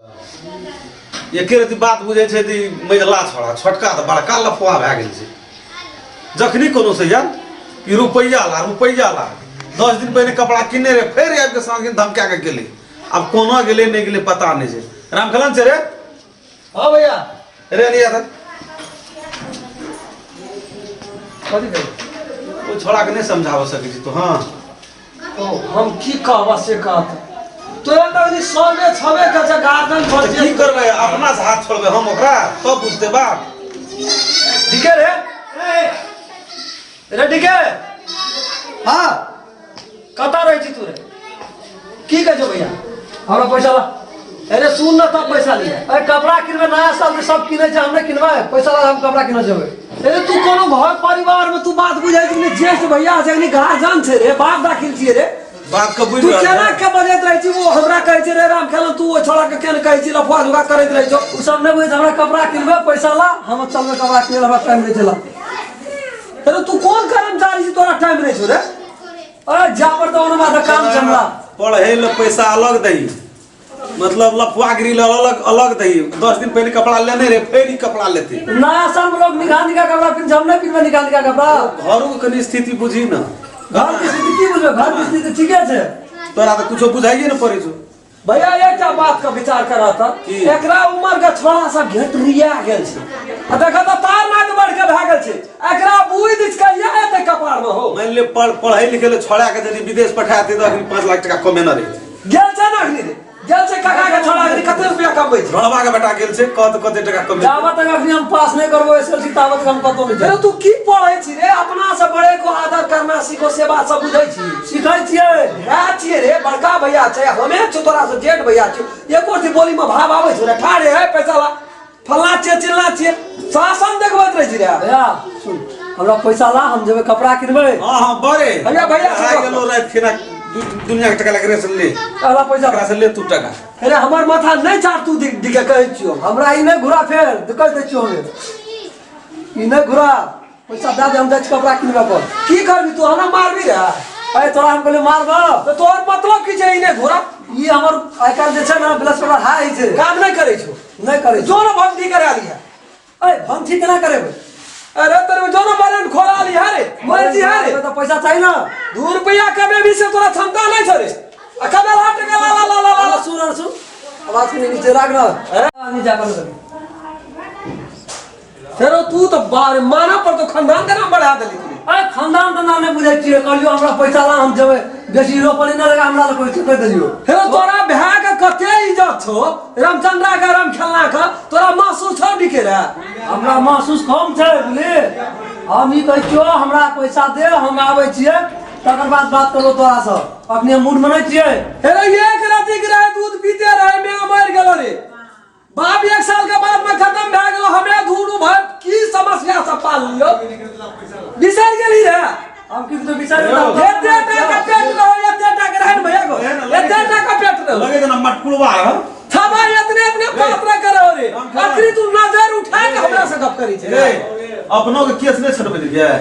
एके रति बात बुझै छै तऽ ई मझिला छोड़ा छोटका तऽ बड़का लफुआ भए गेल छै। जखनी कोनो से यार ई रुपैआ ला रुपैआ ला, 10 दिन पहिने कपड़ा किनने रहे, फेर आबि कऽ साँझ धमका कऽ गेलै। आब कोना गेलै नहि गेलै पता नहि छै। रामखलन छै रे? हाँ भैया। रे नहीं आता। कथी कहै? ओ छोड़ा के नहीं समझाबऽ सकै छी तू। हाँ ओ हम की कहबा से कहत तोरा तऽ अखनी सवे छवे के छै गार्डन पर तऽ की करबै, अपना से हाथ छोड़बै हम ओकरा तब बुझतै बात। ठीक है रे रे ठीक है। हाँ कतऽ रहै छी तू रे? की कहै छौ भैया? हमरा पैसा ला। अरे सुन न तब पैसा लिया। अरे कपड़ा किनबै, नया साल में सब किनै छै, हम नहि किनबै? पैसा ला, हम कपड़ा किनऽ जेबै। अरे तू कोनो घर परिवार में तू बात बुझै छी नहि? ज्येष्ठ भैया छै, अखनी गार्जियन छै रे, बाप दाखिल छियै रे। बात के बुझि तू रहल केना छै। के बजैत रहै छी? ओ हमरा कहै छै रे राम खेलन, तू ओहि छोड़ा के केना कहै छी लफुआ झुका करैत रहै छौ? ओ सब नहि बुझै छै, हमरा कपड़ा किनबै, पैसा ला, हम चलबै कपड़ा किनै ला, हमरा टाइम नहि छै ला। अरे तू कोन कर्मचारी छी तोरा टाइम नहि छौ रे? अरे जा पर तऽ ओना माथा काम छै हमरा। पढ़ै लए पैसा अलग दही, मतलब लफुआगिरी लए अलग अलग दही। 10 दिन पहिले कपड़ा लेने रहे, फेर ई कपड़ा लेते। नया साल में लोग निकाल निकाल कपड़ा पिन्ह छै, हम नहि पिन्हबै निकाल निकाल कपड़ा। घरो के कनि स्थिति बुझी न। घर के स्थिति की बुझबै? घर के स्थिति ठीके छै। तोरा तऽ कुछो बुझाइए ने पड़ै छौ। भैया एकटा बात के विचार करा तऽ की? एकरा उमर के छोड़ा सब घेटरिया गेल छै आ देखा तऽ तार नाक बढ़ के भए गेल छै, एकरा बुझि दिस कहिया एतै कपार में हो। मानि ले पढ़ै लिखै ले छोड़ा के यदि विदेश पठा देतै तऽ अखनी 5 लाख टका कमेने रहितै। गेल छै ने अखनी रे, गेल छै काका के छोड़ा, अखनी कते रुपया कमबै छै? रणवा के बेटा गेल छै, कत कते टका कमेतै? जाबत तक अखनी हम पास नहि करबो एसएलसी ताबत तक हम कतौ नहि अरे जायब। तू की पढ़ै छी रे? अपना से बड़े को आदर करना सीखो, से बात सब बुझै छी? सिखै छियै। भैया छियै रे, बड़का भैया छै, हमे छौ तोरा से जेठ भैया छियौ, एको रति बोली में भाव आबै छौ रे? ठाढ़े है, पैसा ला, फल्लाँ छियै चिल्लाँ छियै, शासन देखबैत रहै छी रे। भैया सुन, हमरा पैसा ला, हम जेबै कपड़ा किनबै। हाँ हाँ बड़े भैया, भैया, आ गेलो राति खिना दुनिया के टका लगे रे से ले। अगला पैसा एकरा से ले तू टका। अरे हमर माथा नहीं चाट तू दिख दिख के कहै छियौ। हमरा ई नहि घुरा, फेर कहि दै छियौ, हमे ई नहि घुरा, पैसा दए दे, हम जाइ छी कपड़ा किनबै पर। की करबी तू? हमरा मारबी रे? अरे तोरा हम कहलियै मारबऽ तऽ तोहर मतलब की छै ई नहि घुरा? ई हमर आइ काल्हि जे छै ने ब्लड प्रेशर हाई छै। काम नहि करै छौ? नहि करै छौ। जो ने भंटी करा लिहा। अरे भंटी केना करेबै? अरे तोरे जो ने बरन खोला लिहा रे, मर जी रे। तऽ पैसा चाही ने। 2 रुपया कमे से तोरा क्षमता नहि छौ रे। आ कमे ला टका ला ला ला ला ला। सुन सुन, आवाज कनि नीचे राख न। नीचा कर। फेरो तू तऽ बार माना पर तो खानदान के नाम बढ़ा देली तू। अरे खानदान तऽ नाम नहि बुझै छियै, कहलियौ हमरा पैसा ला, हम जेबै, बेसी रोपनी नहि लगा हमरा लग पैसा, कहि देलियौ। फेरो तोरा भाय के कते इज्जत छौ रामचंद्रा के राम खेलना के, तोरा महसूस छौ डिके रे? हमरा महसूस कम छै बुझली। हम ई कहै छियौ हमरा पैसा दे, हम आबै छियै तकर बाद बात करबो तोरासँ, अखनी हम मूडमे नहि छियै। हेरो एक राति के रहे दूध पीते रहे, मैं मर गेलो रे बाप, 1 साल के बाद में खत्म भए गेलो। हमे धूनु भाई की समस्या सब पाल लियो, बिसरि गेली रे? हम की तो बिसरि गेलहुँ। एते टाका पेट रहो, एते टाका रहे ने भैया को, एते टाका पेट रहो। लगे जेना मटकुलवा रह। थमा एतने एतने पात्र करो रे, अखनी तू नजर उठा के हमरा से गप करी छै रे। अपनो के केस नहि छटबै देलियै,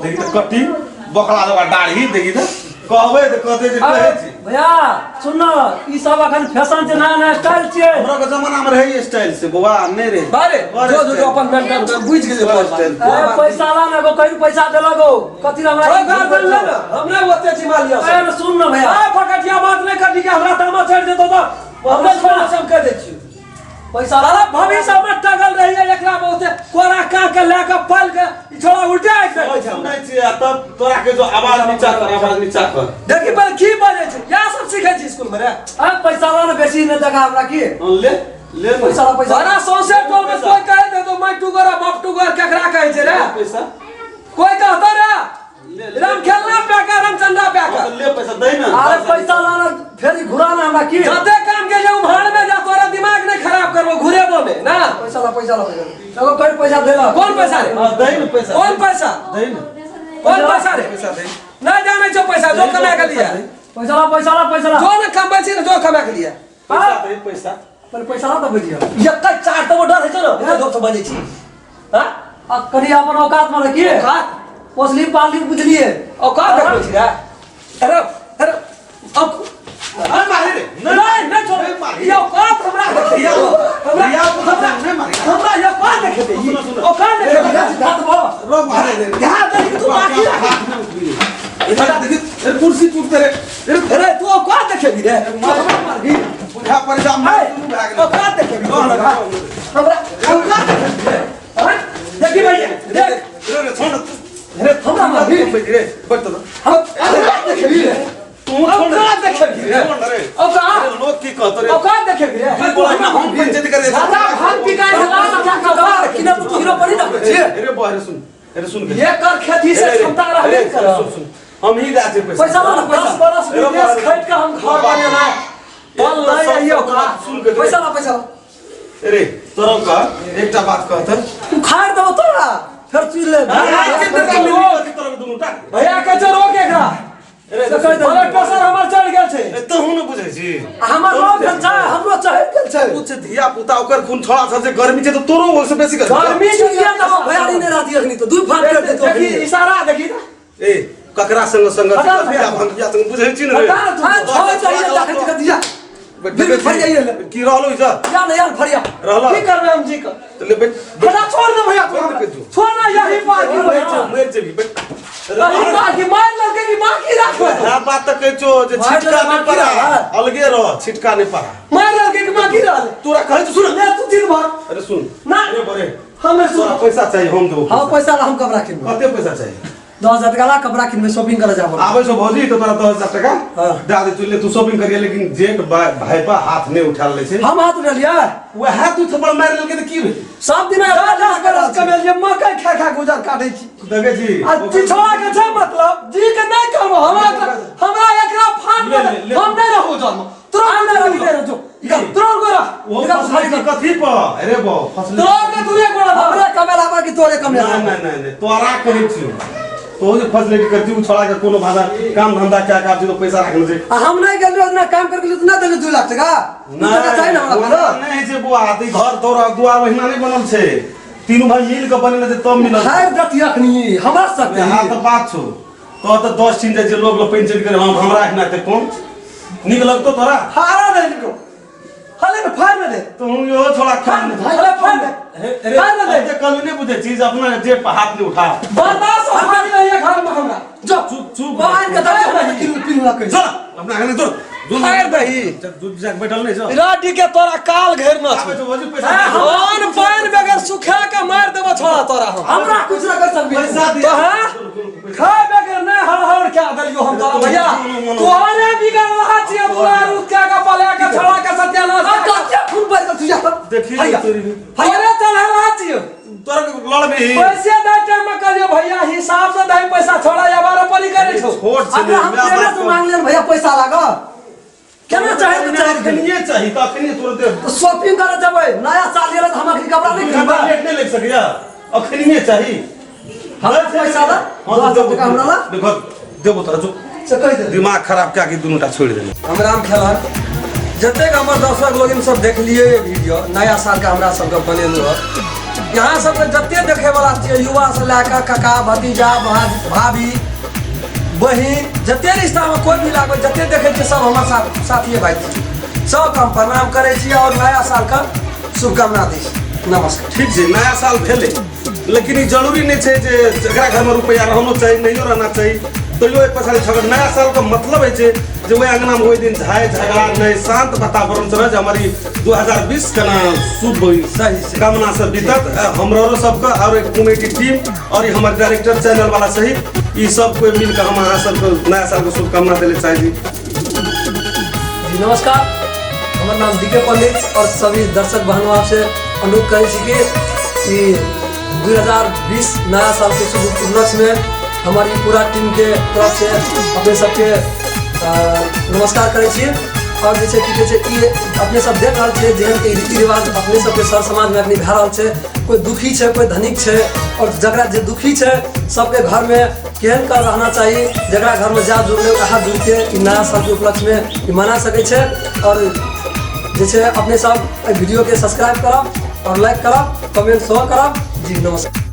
देखी तऽ कटी बकला जकाँ दाढ़ी, देखी तऽ कहबै तऽ कहतै जे कहै छी। भैया सुन न, ई सब अखन फैशन छै, नया नया स्टाइल छियै। हमरा के जमाना में रहे स्टाइल से बौआ नहि रहे। बारे बड़ जो जो स्टाइल। जो अपन मेंटल बुझि गेलियै। बड़ तोहर स्टाइल। बात। ए, पैसा ला ने एगो, कहीं पैसा देलक हो कथी ला हमरा? छोड़ गार्जियन ले ना, हमरे ओते जिमा लिया ए, ने सुन न भैया। आ फकटिया बात नहीं करनी के हमरा तामा चढ़ जेतो तो हमरे छोड़ा से हम कह दै छियौ। पैसा साला भविष्य में टगल रही है एकरा बहुते कोरा का के ले के पल के ई छोड़ा उल्टे आइक देखै छै। सुनै छियै आ तब तोरा के जो आवाज नीचा कर, आवाज नीचा कर। देखी पर की बजै छै, इएह सब सीखै छै स्कूल में रे। ए, पैसा ला ने, बेसी नहि देखा हमरा की। हाँ, ले ले ने। पैसा ला पैसा। बड़ा सौंसे टोल में कोई कहे दे तो मैं टुगर बाप टुगर केकरा कहै छै रे? पैसा कोई कहता रे ले ले। राम खेलना पे का रामचंद्रा पे का हाँ, तो ले पैसा दे ना। अरे पैसा ला ने, फेर ई घुरा ना हमरा की। जते काम के जे उभाड़ में जा, तोरा दिमाग नहीं खराब करबो घुरेबो में ना। पैसा ला पैसा ला पैसा चलो कहीं पैसा देला। कौन पैसा रे? हाँ, दे ना पैसा। कौन पैसा दे ना। कौन पैसा रे? पैसा दे। नहीं जाने छो पैसा जो कमा के लिया। पैसा ला पैसा ला पैसा ला। जो न कमबै छी ने जो कमा के लिया। पैसा दे पैसा। पहिले पैसा ला तब बुझियो। एकै चार तऽ डर होइ छौ ने जो से बजै छी। हाँ? आ कनि अपन औकात में रखिए। औकात? पोसली पालली बुझलिए। औकात देखबै छी रे? अरे अरे अब अरे मारे रे। नहीं नहीं छोड़ नहीं मारी। ई औकात हमरा देखिए। रे रे ध्यान दे तू बाकी राख। हाथ में उठबी इधर देखी अरे कुर्सी टूटते रे अरे अरे तू औकात देखेबी रे तू हमरा मारबी बुझा पड़ जा मार शुरू भए गेलै। औकात देखेबी हमरा औकात देखेबी रे हैं? देखी भैया देख रे रे छोड़ अरे हमरा मारबी रे बैठ तो हम औकात देखेबी रे तू छोड़ औकात देखेबी रे छोड़ रे औकात अरे लोग की कहत रे औकात देखेबी रे की बोला ना हम पंचायत करे दादा भांग पिकाय कपड़ा किना तू हीरो बनी ना रे रे बा रे सुन अरे सुन ये कर खेती से क्षमता रहबे अरे, कर सुन सुन हम ही दाते पैसा पैसा ला ना, पैसा। 10 बरस अरे, विदेश बाप रे। खैट के हम घर बनेना पल नहीं सब आई औकात सुन के पैसा ला पैसा ला अरे तोरा का एकटा बात कहत उखाड़ देबो तोरा फेर चुन ले तोरा दुनू टा भैया के चलो रोक एकरा अरे से कहि दे। ब्लड प्रेशर हमर चढ़ गेल छै तहु ने बुझै छी हमर रोग भेल छै हमरो चढ़ि गेल छै कुछ धिया पुता ओकर खून थोड़ा सा जे गर्मी छै तऽ तोरो ओहिसँ बेसी गर्मी गर्मी चुनिया तऽ भैयारी नहि रहती अखनी तऽ दू फाट कर देतो देखी इशारा देखी ना ए ककरा संग संग बता ना भैया भंगिया संग बुझै छी ने रे बता ना तू। हां छोड़ चाहिए देखै छी दिया फिर फरिया ये ले की रहलो इजा या ना यार फरिया रहलो की करबै हम जी के तऽ ले बैठ बेटा छोड़ दे भैया तू हमरा। बैठ जो। छोड़ ना यही पार की होय छै मरि जेबी बैठ यही पार की मार लड़के की बाकी राखो हाँ बात तऽ कहै छौ जे मारि छिटका नहि लेलकै पड़ा बाकी अलगे रह छिटका नहि पड़ा मार लड़के की बाकी रहल तोरा कहै छौ सुन ले तू दिन भर अरे सुन ना। अरे बड़े हमें तोरा सुन पैसा चाहिए हम देबो हां पैसा ला हम कपड़ा किनबै कते पैसा चाहिए 10,000 टका ला कपड़ा किनबै शॉपिंग करे जाबो आबै छौ भौजी तऽ तोरा 10,000 टका हाँ। दए दे तू ले तू शॉपिंग करिए लेकिन जेठ भाई पर हाथ नहि उठा लै छै हम हाथ उठेलियै वएह तू थप्पड़ मारि लेलकै तऽ की भेलै सब दिन दस बरस कमेलियै मकई खा खा गुजर काटै छी देखै छी आ चिछोड़ा के छै मतलब जी के नहीं करबो हमरा हमरा एकरा फाट ले, ले, ले। हम नहीं रहू जन्म तुरंत नहीं रहू, नहीं रहू, जो। तुरंत गोरा ओ फसले की कथी पर अरे बो फसले तुरंत के दूरे गोरा हमरे कमेला कि तोरे कमेला नहीं नहीं नहीं नहीं तोरा कहै छियौ तो जे फसले की करती उ छोड़ा के कोनो भाषा काम धंधा क्या कर तो पैसा रखने छै आ हम नहीं गेल रहे काम करके लिए तो ना देले 2 लाख टका दू टका चाही ना हमरा ओना नहीं छै बुआ तऽ ई घर तोरा दुआर ओहिना नहीं बनल छै तीनू भाई मिल के बनेने छै तब मिलल छै। खाइर दती अखनी हमरा सकते हाँ तऽ बात छौ तो तऽ 10 ठीन जाइ छै लोग लोग पंचायत करे हम हमरा एहिना ते कोन नीक लगतो तोरा हारा दे इनको हले में फाड़ में दे तू यो छोड़ा खा हले फाड़ दे फाड़ में दे अरे कल नहीं बुझे चीज अपना जेब पर हाथ नहीं उठा बर्दाश्त हो नहीं है घर में हमरा जो चुप चुप बाहर के दती किलो किलो ना कहि चल अपना घर में दूर फाड़ दही दूध जाके बैठल नहीं छौ राडी के तोरा काल घेरना आबै छौ छौ भौजी पैसा अन पानि बगैर सुखा के मारि देबो छोड़ा तोरा हम हमरा कुछ ना कर सकबी पैसा दे तो हाँ खाए बगैर नहीं हड़ हड़ क्या दलियो हम तोरा भैया तोहरे बिगड़ रहा छियै दुलारू क्या के पले के छोड़ा के सत्यानाश आ कते खून पड़ गेल तुझे देखी फरिया तोरी भी। तोरे चढ़ा रहा छियै तोरा के लड़बी पैसे दै टाइम में कहलियो भैया हिसाब से दही पैसा छोड़ा या बारह पली करे छौ छोट छै हमरा हम केना से मांग लेन भैया पैसा लाग केना चाहे तो चाहे अखनिये चाही तऽ अखनिये तुरंते तो शॉपिंग करे जेबै नया साल गेलै तऽ हम अखनी कपड़ा नहि घंटा खरीदबै लेट नहि लागि सकैया अखनिये चाही हमरा पैसा दा हाँ 10,000 देबो टका हमरा ला देखो देबो तोरा जो से कहि दे दिमाग खराब कए के दुनू टा छोड़ि देने हम राम खेलन जतेक हमर दर्शक लोगिन सब देखलिए ये वीडियो नया साल के हमरा सबके बनेलहुँ हँ यहाँ सबके जते देखे वाला छियै युवा से लए कऽ काका भतीजा भाभी बहिन जते रिश्तामे कोइ भी लागबै जते देखै छियै सब हमर साथ साथिए भाई छी सबके हम प्रणाम करै छी और नया सालके शुभकामना दै छी नमस्कार ठीक छै नया साल भेलै लेकिन ई जरूरी नहि छै जे जकरा घरमे रुपैआ रहनो चाही नहियो रहना चाही तैयो एक पछाड़ी झगड़ नया सालके मतलब होइ छै जे ओहि अङ्गनामे ओहि दिन झाइ झगड़ा नहि शांत वातावरण से रहै जे हमर ई 2020 केना शुभ सही छै। कामना से बीतत। हमरो सबके और एक कमेटी टीम और ई हमर डायरेक्टर चैनल वाला सहित ई सब कोई मिलकर हम अहाँ सबके नया साल के शुभकामना देले चाहे छी। जी नमस्कार, हमर नाम डी के पंडित और सभी दर्शक बहनों आपसे अनुरोध करै छी कि ई 2020 नया साल के शुभ उपलक्ष्य में हमारी पूरा टीम के तरफ से अपने सबके नमस्कार करै छी। और जे छै की कहै छै ई अपने सब देख रहल छियै जेहन के रीति रिवाज अपने सबके सर समाज में अखनी भए रहल छै। कोई दुखी छै कोई धनिक छै और जकरा जे दुखी छै सबके घर में केहन कर रहना चाही, जकरा घर में जा जुड़ले वएह जुड़के ई नया साल के उपलक्ष्य में ई मना सकै छै। और जे छै अपने सब एहि वीडियो के सब्सक्राइब करब और लाइक करब, कमेंट सेहो करब। जी नमस्कार।